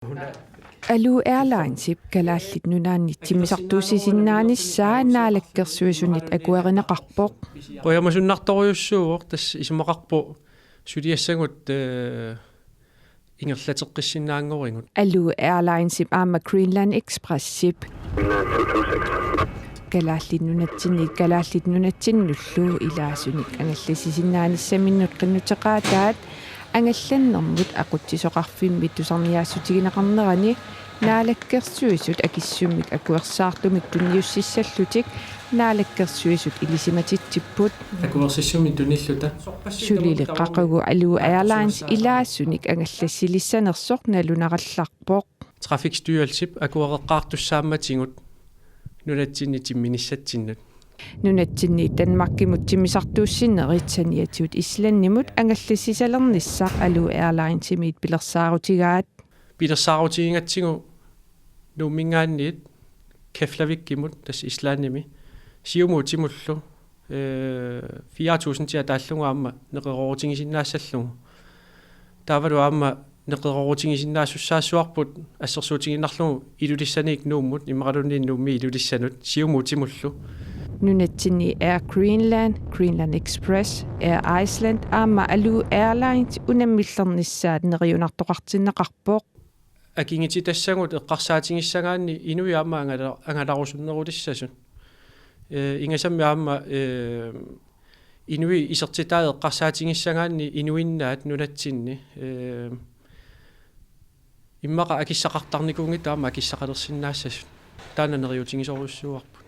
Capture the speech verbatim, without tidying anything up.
Alu Airlinesip Kalaallit Nunaanni timmisartuussisinnaanissaa Naalakkersuisunit akuerineqarpoq. Qujamasunnartorujussuuvoq, tassa isumaqarpoq suliassagut, eh, ingerlateqqissinnaanngorigut. Alu Airlinesip aamma Greenland Expressip Kalaallit Nunatsinniit Kalaallit Nunatsinnullu ilaasunik angallassisinnaanissaminut qinnuteqaataat angallannermut aqutsisoqarfimmit tusarniaassutigineqarnerani Naalakkersuisut akissummik akuersaartumik tunniussissallutik Naalakkersuisut ilisimatitsipput. Akuersissummik tunilluta. Sulili qaqugu Alu Airlines ilaasunik angallassilissanersoq nalunarallarpoq. Trafikstyrelsip akuereqqaartussaammatigut nunatsinni timminissatsinnut. Nunatsinni Danmarkimut timmisartuussinerit saniatigut Islandimut angallassisalernissaq Alu Airlinesimiit pilersaarutigaat. Pilersaarutigigatsigu Nuumminngaanniit Keflavikimut, tassa Islandimi, Siumuutimullu, eh, fire tusind ataallugu aamma neqeroorutigisinnaassallugu. Taavalu aamma neqeroorutigisinnaassussaassuarput assersuutigiinnarlugu Ilulissaniit Nuummut, immaqaluunniit Nuummiit Ilulissanut, Siumuutimullu. Nunatsinni Air Greenland, Greenland Express, Air Iceland aamma Alu Airlines unammillernissaat neriunartoqartinneqarpoq. Akigititassagut eqqarsaatigissagaanni inuit aamma angala-, angalarusunnerulissasut. Eh, ingasammi aamma, eh, inuit isertitaat eqqarsaatigissagaanni inuinnaat nunatsinni, eh, immaqa akissaqartarnikuunngitsut aamma akissaqalersinnaassasut. Taanna neriuutigisorujussuuarput.